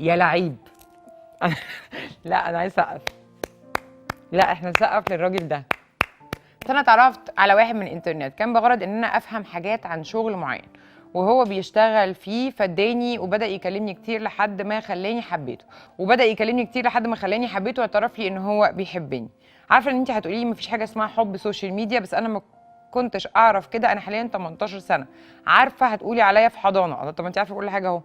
يا لعيب. لا انا عايز اسقف، لا احنا نسقف للراجل ده. انا اتعرفت على واحد من الانترنت، كان بغرض ان انا افهم حاجات عن شغل معين وهو بيشتغل فيه، فاداني وبدا يكلمني كتير لحد ما خلاني حبيته، واعترف لي ان هو بيحبني. عارفه ان انت هتقولي لي مفيش حاجة اسمها حب social media، بس انا ما كنتش اعرف كده. انا حاليا 18 سنة، عارفه هتقولي عليا في حضانة، طب انت عارفه كل حاجة اهو.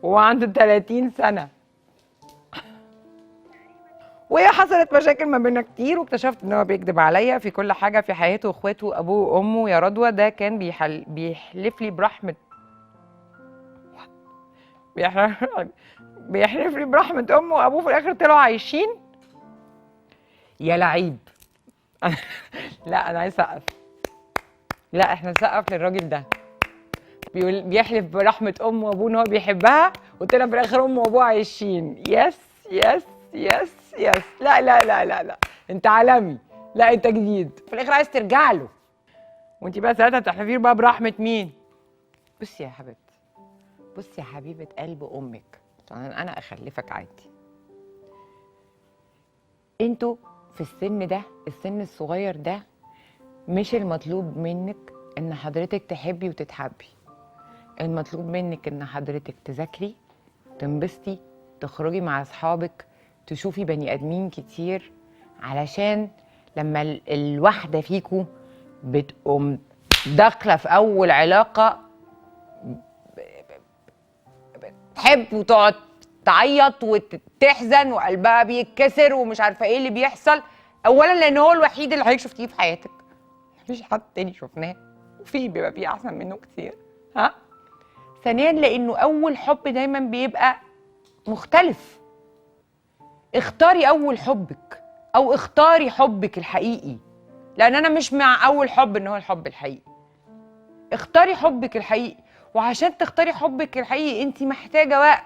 وهو عنده 30 سنة. وهي حصلت مشاكل ما بيننا كتير، واكتشفت ان هو بيكذب عليا في كل حاجة في حياته واخواته وابوه وامه. يا رضوى ده كان بيحلف لي برحمة، بيحلف لي برحمة امه وابوه، في الاخر طلعوا عايشين. يا لعيب. لا انا عايز اسقف، لا احنا نسقف للراجل ده. بيقول بيحلف برحمة امه وابوه ان هو بيحبها، وطلع في الاخر امه وابوه عايشين. yes yes yes yes. لا لا لا لا لا، انت عالمي، لا انت جديد. في الاخر عايز ترجع له، وانت بقى ساعتها تحلفي بقى برحمة مين؟ بصي يا حبيبتي، بصي يا حبيبه قلب امك، عشان انا اخلفك عادي. انتوا في السن ده، السن الصغير ده، مش المطلوب منك ان حضرتك تحبي وتتحبي. المطلوب منك ان حضرتك تذاكري، تنبسطي، تخرجي مع اصحابك، تشوفي بني ادمين كتير، علشان لما الواحدة فيكو بتقوم داخله في اول علاقة تحب وتقعد تعيط وتحزن وقلبها بيتكسر ومش عارفه ايه اللي بيحصل. اولا لان هو الوحيد اللي حضرتك شفتيه في حياتك، مفيش حد تاني شفناه، وفي بيبقى فيه احسن منه كتير. ها، ثانيا لانه اول حب دايما بيبقى مختلف. اختاري اول حبك، او اختاري حبك الحقيقي، لان انا مش مع اول حب ان هو الحب الحقيقي. اختاري حبك الحقيقي، وعشان تختاري حبك الحقيقي انت محتاجه وقت.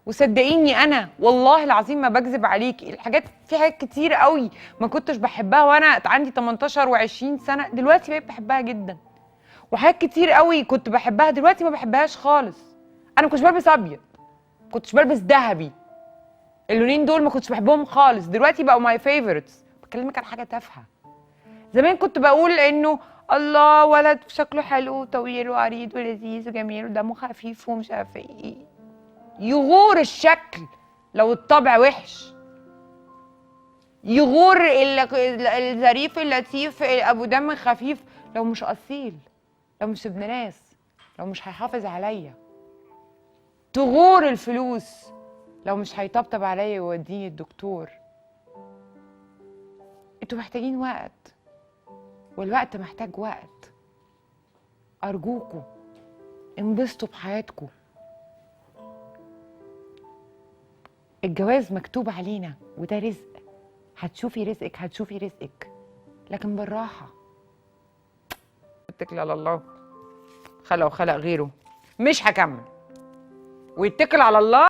وصدقيني انا والله العظيم ما بكذب عليكي، الحاجات في حاجات كتير قوي ما كنتش بحبها وانا عندي 18 و20 سنة، دلوقتي بقيت بحبها جدا. وحاجات كتير قوي كنت بحبها دلوقتي ما بحبهاش خالص. انا ما كنتش بلبس ابيض، ما كنتش بلبس ذهبي، اللونين دول ما كنتش بحبهم خالص، دلوقتي بقوا my favorites. بكلمك على حاجة تافهة. زمان كنت بقول انه الله ولد شكله حلو وطويل وعريض ولذيذ وجميل ودمه خفيف ومش عارفه ايه. يغور الشكل لو الطبع وحش، يغور الظريف اللطيف ابو دم خفيف لو مش اصيل، لو مش ابن ناس، لو مش هيحافظ عليا. تغور الفلوس لو مش هيطبطب عليا ويوديني الدكتور. انتوا محتاجين وقت، والوقت محتاج وقت. ارجوكوا انبسطوا بحياتكوا. الجواز مكتوب علينا وده رزق، هتشوفي رزقك، هتشوفي رزقك، لكن بالراحة. اتكل على الله، خلق وخلق غيره. مش هكمل، ويتكل على الله.